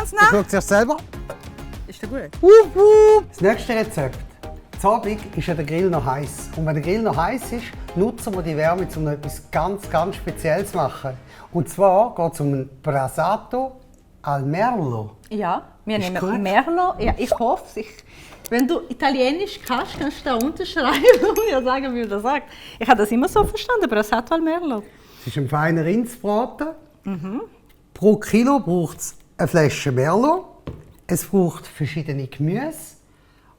Ganz nah. Ich schaue zuerst selber. Ist der gut? Das nächste Rezept. Zu Abend ist ja der Grill noch heiß. Und wenn der Grill noch heiß ist, nutzen wir die Wärme, um noch etwas ganz, ganz Spezielles zu machen. Und zwar geht es um ein Brasato al Merlo. Ja, wir Ist nehmen korrekt? Merlo. Ja, ich hoffe es. Wenn du Italienisch kannst, kannst du da unterschreiben und mir sagen, wie man das sagt. Ich habe das immer so verstanden, Brasato al Merlo. Es ist ein feiner Rindsbraten. Pro Kilo braucht es eine Flasche Merlo. Es braucht verschiedene Gemüse.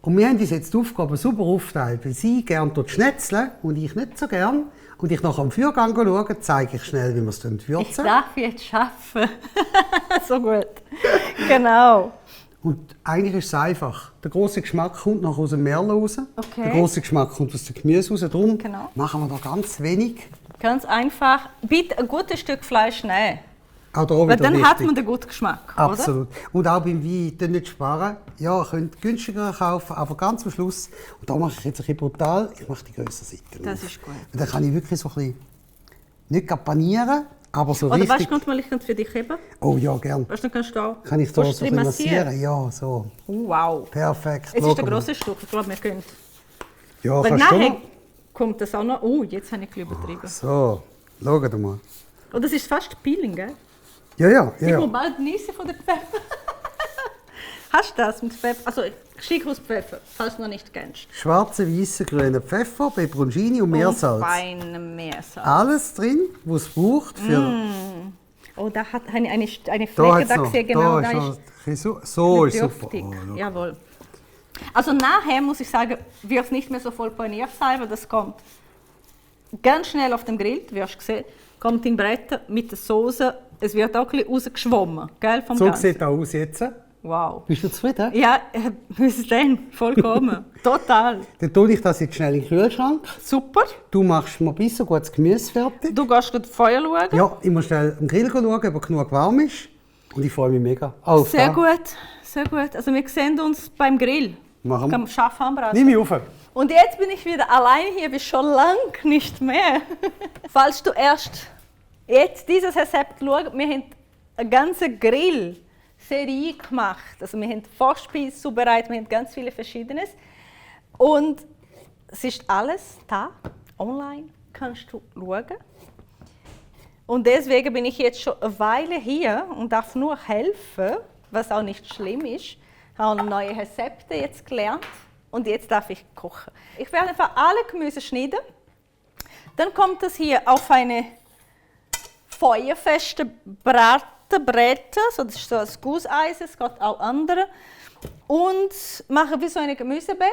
Und wir haben uns jetzt die Aufgabe super aufgeteilt, weil Sie gerne dort schnetzeln und ich nicht so gern. Und ich nach am Feuergang schaue, zeige ich schnell, wie wir es würzen. Ich darf jetzt arbeiten. So gut. Genau. Und eigentlich ist es einfach. Der grosse Geschmack kommt noch aus dem Merlo raus. Okay. Der grosse Geschmack kommt aus dem Gemüse raus. Darum Genau. machen wir da ganz wenig. Ganz einfach. Bitte ein gutes Stück Fleisch nehmen. Auch da Weil wieder dann wichtig. hat man den guten Geschmack. Absolut. Und auch beim Wein nicht sparen. Ja, ihr könnt günstiger kaufen, aber ganz am Schluss, und da mache ich jetzt ein bisschen brutal, ich mache die grössere Seite. Das ist gut. Und dann kann ich wirklich so ein bisschen, nicht gerade panieren, aber so Oder richtig... weißt du, ich kann es für dich heben? Oh ja, gern. Weißt du, dann kannst du auch. Kann ich da so ein Willst du bisschen massieren? massieren? Ja, so. Wow. Perfekt. Es Schau ist ein mal. grosses Stück. Ich glaube, wir können. Ja, Weil kannst du nachher mal. kommt das auch noch. Oh, jetzt habe ich ein bisschen übertrieben. So, schau mal. Und das ist fast Peeling, gell? Ja, ja, Ich ja. muss bald niesen von der Pfeffer. Hast du das mit Pfeffer? Also Skikus-Pfeffer, falls du noch nicht kennst. Schwarze, weiße, grüne Pfeffer, Peperoncini und Meersalz. Feine Meersalz. Alles drin, was es braucht für... Oh, da habe ich eine Da Flecke hat's da noch. gesehen. Genau, da da ist ist noch ein bisschen so ist super. dürftig. Oh, schau. Jawohl. Also nachher muss ich sagen, wird es nicht mehr so voll paniert sein, weil das kommt ganz schnell auf dem Grill, wie hast du gesehen, kommt in Bretter mit der Soße. Es wird auch ein bisschen rausgeschwommen, gell, vom So Ganzen. sieht es aus jetzt. Wow. Bist du zufrieden? Ja, was ist denn? Vollkommen. Total. Dann tue ich das jetzt schnell in den Kühlschrank. Super. Du machst mir ein bisschen gutes Gemüse fertig. Du gehst gut Feuer schauen. Ja, ich muss schnell am Grill schauen, ob er genug warm ist. Und ich freue mich mega. Auf Sehr da. gut, sehr gut. Also wir sehen uns beim Grill. Machen wir. Am Schaff am Braten. Nimm mich auf. Und jetzt bin ich wieder allein hier, wie schon lang nicht mehr. Falls du erst jetzt dieses Rezept schaust, wir haben eine ganze Grill-Serie gemacht. Also wir haben Vorspeise zubereitet, wir haben ganz viele Verschiedenes. Und es ist alles da, online, kannst du schauen. Und deswegen bin ich jetzt schon eine Weile hier und darf nur helfen, was auch nicht schlimm ist. Ich habe neue Rezepte jetzt gelernt und jetzt darf ich kochen. Ich werde einfach alle Gemüse schneiden. Dann kommt es hier auf eine feuerfeste Bratenbrette, so das ist so ein Gusseisen, es geht auch andere. Und mache wie so ein Gemüsebett.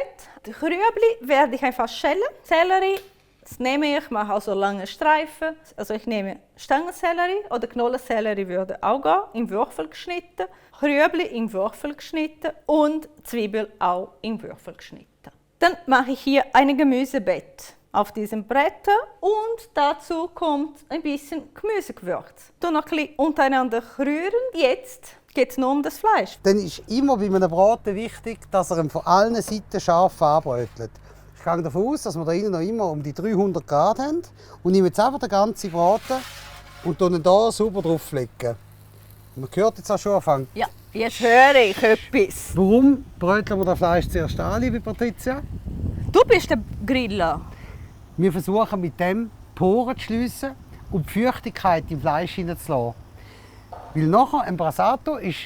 Die Rüebli werde ich einfach schälen. Sellerie, das nehme ich, mache auch so lange Streifen. Also ich nehme Stangensellerie oder Knollensellerie würde auch gehen, in Würfel geschnitten. Rüebli in Würfel geschnitten und Zwiebel auch in Würfel geschnitten. Dann mache ich hier ein Gemüsebett auf diesem Brett und dazu kommt ein bisschen Gemüsegewürz. Dann noch ein bisschen untereinander rühren. Jetzt geht es nur um das Fleisch. Dann ist immer bei einem Braten wichtig, dass er ihn von allen Seiten scharf anbrötelt. Ich gehe davon aus, dass wir da innen noch immer um die 300 Grad haben. Und nehme jetzt einfach den ganzen Braten und tue ihn hier sauber drauflegen. Man hört jetzt auch schon anfangen. Ja, jetzt höre ich etwas. Warum bröteln wir das Fleisch zuerst an, liebe Patricia? Du bist der Griller. Wir versuchen mit dem Poren zu schliessen und die Feuchtigkeit im Fleisch hineinzulassen. Weil nachher ein Brasato ist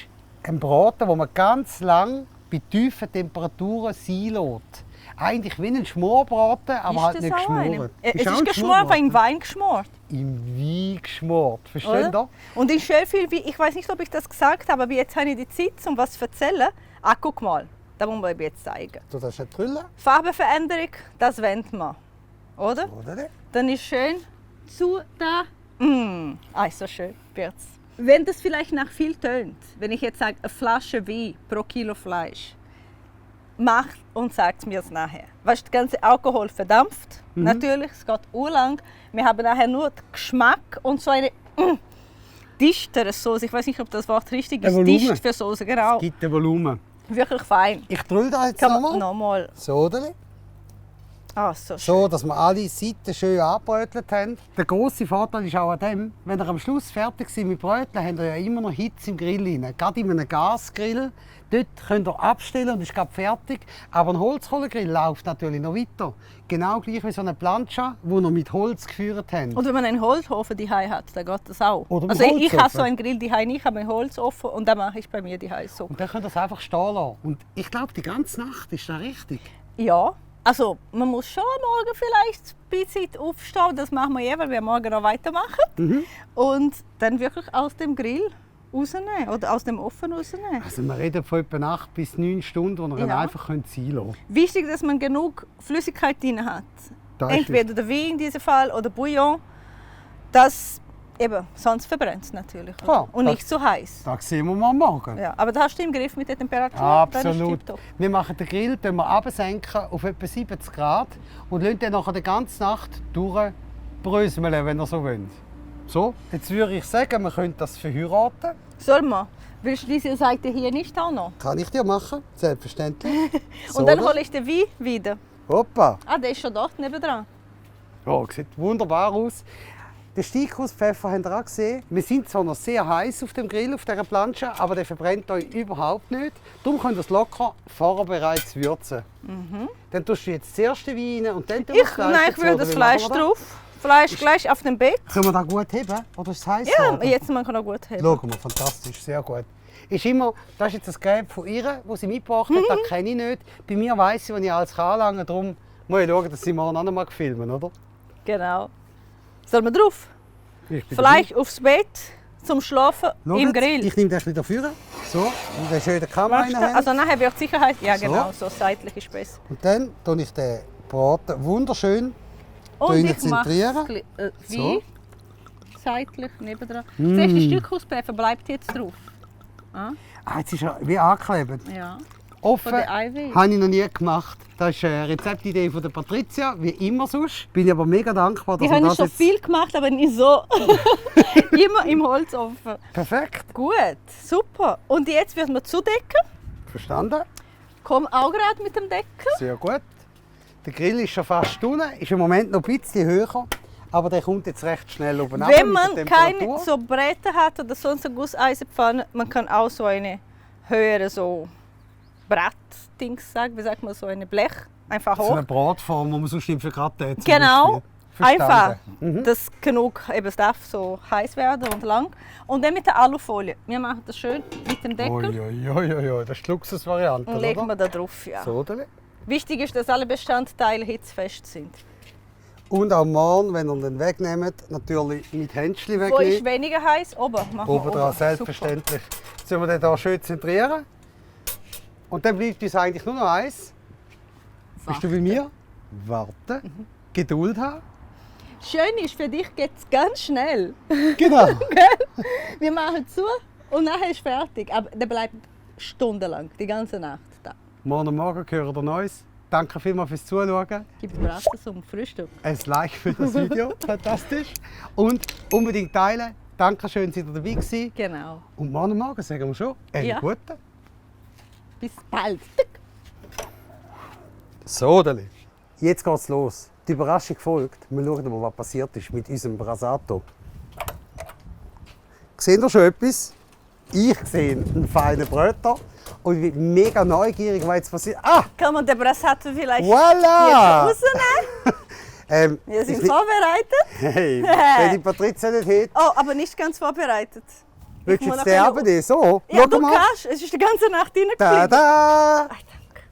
ein Braten, den man ganz lang bei tiefen Temperaturen sein lässt. Eigentlich wie ein Schmorbraten, aber halt nicht geschmort. Es auch ist ein geschmort, aber Schmorbraten. in Wein geschmort. Im Wein geschmort. Verstehen Oder? Sie? Und in schön viel, ich weiß nicht, ob ich das gesagt habe, aber jetzt habe ich die Zeit, um was zu erzählen. Ah, guck mal, das muss man jetzt zeigen. Du darfst nicht drüllen. Farbenveränderung, das wendet man. Oder? Oder? Dann ist schön zu da. So schön wird's. Wenn das vielleicht nach viel tönt, wenn ich jetzt sage, eine Flasche Wein pro Kilo Fleisch, macht und sagt mir es nachher. Weißt du, der ganze Alkohol verdampft, natürlich, es geht urlang. Wir haben nachher nur den Geschmack und so eine dichtere Soße. Ich weiß nicht, ob das Wort richtig ist. Ein Volumen. Dicht für Soße, genau. Es gibt ein Volumen. Wirklich fein. Ich drülle da jetzt Kann man nochmal. nochmal. So, oder? Ah, so schön. So, dass wir alle Seiten schön angebrötelt haben. Der grosse Vorteil ist auch an dem, wenn ihr am Schluss fertig seid mit Bröteln, habt ihr ja immer noch Hitze im Grill rein. Gerade in einem Gasgrill. Dort könnt ihr abstellen und ist gerade fertig. Aber ein Holzkohlegrill läuft natürlich noch weiter. Genau gleich wie so eine Plancha, die ihr mit Holz geführt habt. Und wenn man einen Holzofen daheim hat, dann geht das auch. Oder Also einen ich habe Holzofen. so einen Grill daheim, ich habe einen Holzofen und dann mache ich bei mir daheim so. Und dann könnt ihr es einfach stehen lassen. Und ich glaube, die ganze Nacht ist das richtig. Ja, also man muss schon am Morgen vielleicht ein bisschen aufstehen, das machen wir ja, weil wir morgen noch weitermachen. Und dann wirklich aus dem Grill rausnehmen oder aus dem Ofen rausnehmen. Also wir reden von etwa 8 bis 9 Stunden, die ihr dann Ja. einfach sein lassen könnt. Wichtig, dass man genug Flüssigkeit drin hat. Das ist Entweder der Wein in diesem Fall oder Bouillon. Das eben, sonst verbrennt es natürlich. oder? Klar, Und das- nicht zu heiß. Das sehen wir mal morgen. Ja, aber da hast du im Griff mit der Temperatur. dann ist Absolut. tipptopp. Wir machen den Grill absenken auf etwa 70 Grad und lassen den nachher die ganze Nacht durchbröseln, wenn ihr so wollt. So, jetzt würde ich sagen, wir können das verheiraten. Soll man? Willst du diese Seite hier nicht auch noch? Kann ich dir machen, selbstverständlich. So, Und dann oder? hole ich den Wein wieder. Hoppa! Ah, der ist schon dort nebendran. Ja, sieht wunderbar aus. Den Steichhauspfeffer habt ihr auch gesehen. Wir sind zwar noch sehr heiß auf dem Grill, auf dieser Planche, aber der verbrennt euch überhaupt nicht. Darum könnt ihr es locker vorher bereits würzen. Dann tust du jetzt das erste Wein rein und dann tust du das Fleisch Nein, ich dazu, will oder das wie machen Fleisch wir das? drauf. Fleisch gleich auf dem Bett. Können wir das gut heben? Oder ist es heiß? Ja, geworden? jetzt man kann auch gut haben. Schauen wir, fantastisch, sehr gut. Ist immer, das ist jetzt das Gerät von ihr, das sie mitgebracht hat, das kenne ich nicht. Bei mir weiss ich, wenn ich alles kann anlangen, darum muss ich schauen, dass sie morgen auch noch mal filmen, oder? Genau. Sollen wir drauf? Ich bin Fleisch aufs Bett zum Schlafen dabei. im Schaut, Grill. Ich nehme das wieder dafür. So, und dann schön die Kamera Magst du? reinhängen. Also nachher wird die Sicherheit. Ja, So. genau, so seitlich ist besser. Und dann tue ich den Braten wunderschön Und Tun ich jetzt mache zentrieren. wie seitlich nebendran. Das erste Stück Auspfeffer bleibt jetzt drauf. jetzt ist er wie angeklebt. Ja. Offen Von der Eiweiß. habe ich noch nie gemacht. Das ist eine Rezeptidee von der Patricia, wie immer sonst. Bin ich aber mega dankbar, dass Die wir haben das schon jetzt... viel gemacht, aber nicht so. Immer im Holzofen. Perfekt, Gut, super. Und jetzt wird man zudecken. verstanden. Komm auch gerade mit dem Deckel. Sehr gut. Der Grill ist schon fast unten, ist im Moment noch ein bisschen höher, aber der kommt jetzt recht schnell oben runter Wenn mit der man Temperatur. keine so Bretter hat oder sonst eine Gusseisenpfanne, man kann auch so eine höhere so Brattdings sagen, wie sagt man, so eine Blech einfach So hoch. eine Bratform, die man sonst im Gratin hat. zum Genau, Beispiel. Verstanden. einfach, Mhm. dass genug eben es darf so heiß werden und lang. Und dann mit der Alufolie. Wir machen das schön mit dem Deckel Ui, das ist die Luxusvariante, und legen oder? wir da drauf. Ja. So, oder? Wichtig ist, dass alle Bestandteile hitzfest sind. Und auch morgen, wenn ihr den wegnehmt, natürlich mit Händchen Wo ist wegnehmen. weniger heiß? Oben. Machen wir Oben dran, selbstverständlich. Jetzt sollen wir den hier schön zentrieren. Und dann bleibt uns eigentlich nur noch eins. Bist du bei mir? Warten. Geduld haben. Schön ist, für dich geht es ganz schnell. Genau. Wir machen zu und nachher ist fertig. Aber der bleibt stundenlang, die ganze Nacht da. Morgen Morgen hören wir Neues. Danke vielmals fürs Zuschauen. Gibt es Braten zum Frühstück? Ein Like für das Video. Fantastisch. Und unbedingt teilen. Dankeschön, dass ihr dabei gewesen. Genau. Und morgen Morgen sagen wir schon einen Ja. guten. Bis bald. So, Deli. Jetzt geht's los. Die Überraschung folgt. Wir schauen mal, was passiert ist mit unserem Brasato. Seht ihr schon etwas? Ich sehe einen feinen Brötler und ich bin mega neugierig, was jetzt passiert. Ah! Kann man den Brasato vielleicht Voilà! jetzt rausnehmen? Wir sind vorbereitet. Hey, wenn die Patricia nicht hätte, Oh, aber nicht ganz vorbereitet. würdest du muss jetzt noch den eine- runternehmen? So, Ja, schau du mal. kannst. Es ist die ganze Nacht Da, reingeflogen. da! Ach, danke.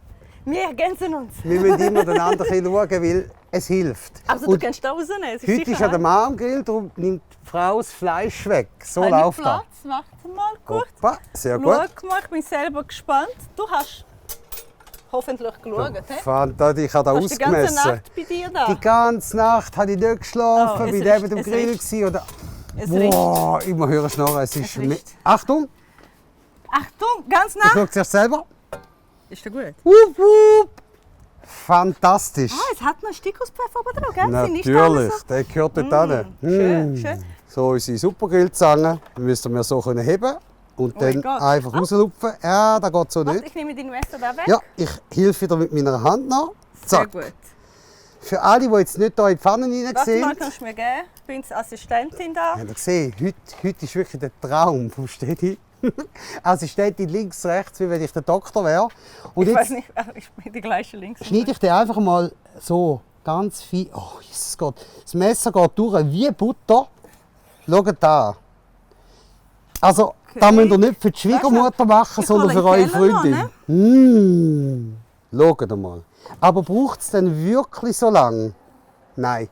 Wir ergänzen uns. Wir müssen immer den anderen ein bisschen schauen, weil es hilft. Also du Und kannst da rausnehmen. Es ist heute sicher ist ja der heiß. Mann am Grill, darum nimmt die Frau das Fleisch weg. So Habe ich läuft das. Platz? Warte mal gut. Hoppa, sehr gut. Schau mal, ich bin selber gespannt. Du hast hoffentlich geschaut. He? Fantastisch, ich habe da Hast du die ganze ausgemessen. Nacht bei dir da? Die ganze Nacht habe ich nicht geschlafen, Oh, es bin riecht, neben dem es Grill riecht. gewesen, oder. Es riecht. Boah, ich muss hören schnarren. Es ist riecht. Achtung, Achtung, ganz ich nah. schaue zuerst selber. Ist der gut? Wupp, wupp. Fantastisch. Ah, es hat noch ein Stück Auspfeffer oben drauf, gell? Sind nicht alle Natürlich, so- der gehört dort hin. Schön, schön. So, unsere Supergrillzange müssen wir so können heben und Oh mein dann Gott. einfach rauslupfen. Ja, das geht so Warte, nicht. ich nehme dein Messer da weg. Ja, ich helfe dir mit meiner Hand noch. Sehr Zack. gut. Für alle, die jetzt nicht hier in die Pfanne Was sehen, mal kannst du mir geben? Ich bin die Assistentin da. habt ihr gesehen, heute ist wirklich der Traum vom Stedi. Assistentin links, rechts, wie wenn ich der Doktor wäre. Und Ich weiß jetzt nicht, ich bin die gleiche links. schneide ich den einfach mal so ganz fein. Oh, Jesus Gott. Das Messer geht durch wie Butter. Schaut da. Also, das müsst ihr nicht für die Schwiegermutter machen, Ich sondern hole für den eure Keller Freundin. Schaut mal. Aber braucht es denn wirklich so lange? Nein.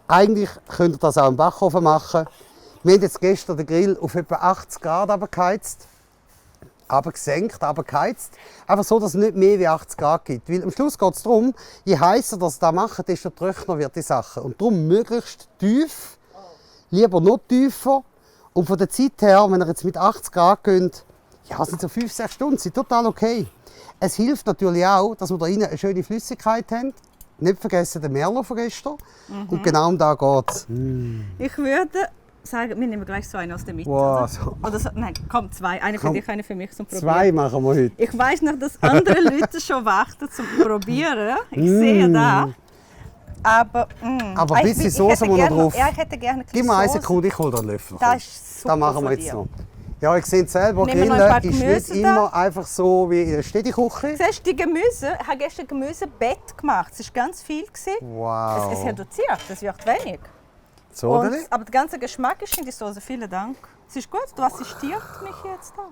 Eigentlich könnt ihr das auch im Backofen machen. Wir haben jetzt gestern den Grill auf etwa 80 Grad runtergeheizt. Gesenkt, geheizt. Einfach so, dass es nicht mehr wie 80 Grad gibt. Weil am Schluss geht es darum, je heißer das da macht, desto trockener wird die Sache. Und darum möglichst tief, lieber noch tiefer. Und von der Zeit her, wenn ihr jetzt mit 80 Grad geht, ja, sind so 5-6 Stunden, sind total okay. Es hilft natürlich auch, dass wir da innen eine schöne Flüssigkeit haben. Nicht vergessen den Merlot von gestern. Und genau um da geht es. Ich würde sagen, wir nehmen gleich so einen aus der Mitte. Wow, oder? so. Oder so, nein, komm, zwei. Eine für Komm. dich, eine für mich zum Probieren. 2 machen wir heute. Ich weiß noch, dass andere Leute schon warten zum Probieren. Ich sehe da. Aber, Aber ein bisschen Soße muss noch drauf. Ja, ich hätte gerne ein Gib mir eine Soße. Sekunde, ich hole da einen Löffel. Das ist super Das machen wir von jetzt dir. noch. Ja, ich sehe es selber, Nehmen wir noch ein paar Grillen ist Gemüse nicht da. immer einfach so wie in der Städteküche. Siehst du, die Gemüse, ich habe gestern Gemüsebett gemacht. Es war ganz viel. Wow. Es ist reduziert, es wird wenig. So, Und, oder? aber der ganze Geschmack ist in die Soße. Vielen Dank. Es ist gut, du assistierst mich jetzt da.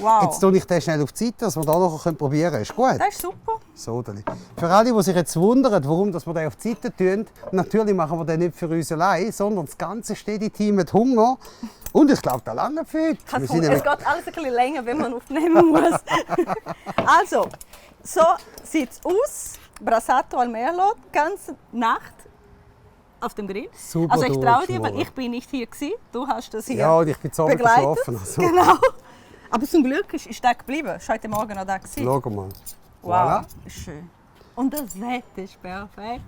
Wow, Jetzt tue ich den schnell auf die Seite, dass wir da noch probieren können. Ist gut? das ist super. So, dann. Für alle, die sich jetzt wundern, warum wir den auf die Seite tun, natürlich machen wir den nicht für uns allein, sondern das ganze Städteteam hat Hunger. Und ich glaube, da lange für heute. Wir sind Es nämlich- geht alles ein bisschen länger, wenn man aufnehmen muss. Also, so sieht es aus. Brasato al Merlot, die ganze Nacht auf dem Grill. Super Also ich traue dir, weil durchgeschmoren. ich bin nicht hier gewesen. Du hast das hier Ja, und ich bin zu Abend begleitet. geschlafen. Also. Genau. Aber zum Glück ist der geblieben. Ist heute Morgen noch da gewesen. Schau mal. Wow, Voilà. ist schön. Und das Wetter ist perfekt.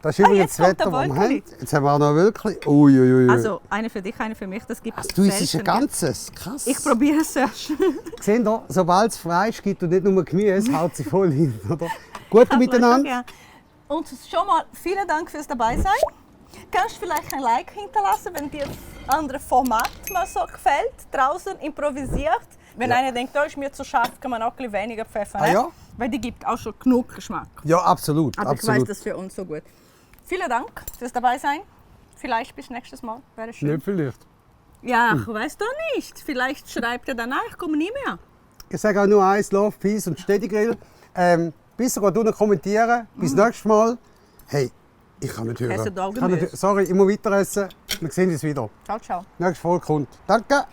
Das ist übrigens jetzt das kommt Wetter, der das wir haben. Wölkli. Jetzt haben wir auch noch Wölkli. Uiuiui. Also, eine für dich, eine für mich. Das gibt es Du isst ein selten. ganzes. Krass. Ich probiere es erst. Seht ihr, sobald es Fleisch gibt und nicht nur Gemüse, haut sie voll hin. Oder? Gute miteinander. Ja. Und schon mal vielen Dank fürs Dabeisein. Kannst du vielleicht ein Like hinterlassen, wenn dir das andere Format mal so gefällt, draußen improvisiert. Wenn Ja. einer denkt, da ist mir zu scharf, kann man auch ein bisschen weniger Pfeffer. Ah, ne? ja? Weil die gibt auch schon genug Geschmack. Ja, absolut. Aber ich weiß absolut. das für uns so gut. Vielen Dank fürs Dabeisein. Vielleicht bis nächstes Mal. Wäre schön. Nicht vielleicht. Ja, ich weiß doch nicht. Vielleicht schreibt er danach, ich komme nie mehr. Ich sage auch nur eins: Love, Peace und Städtegrill. Bis ihr unten kommentieren. Bis nächstes Mal. Hey, ich kann nicht hören. Essen da Ich kann nicht, Gemüse. sorry, ich muss weiter essen. Wir sehen uns wieder. Ciao, ciao. Nächste Folge kommt. Danke.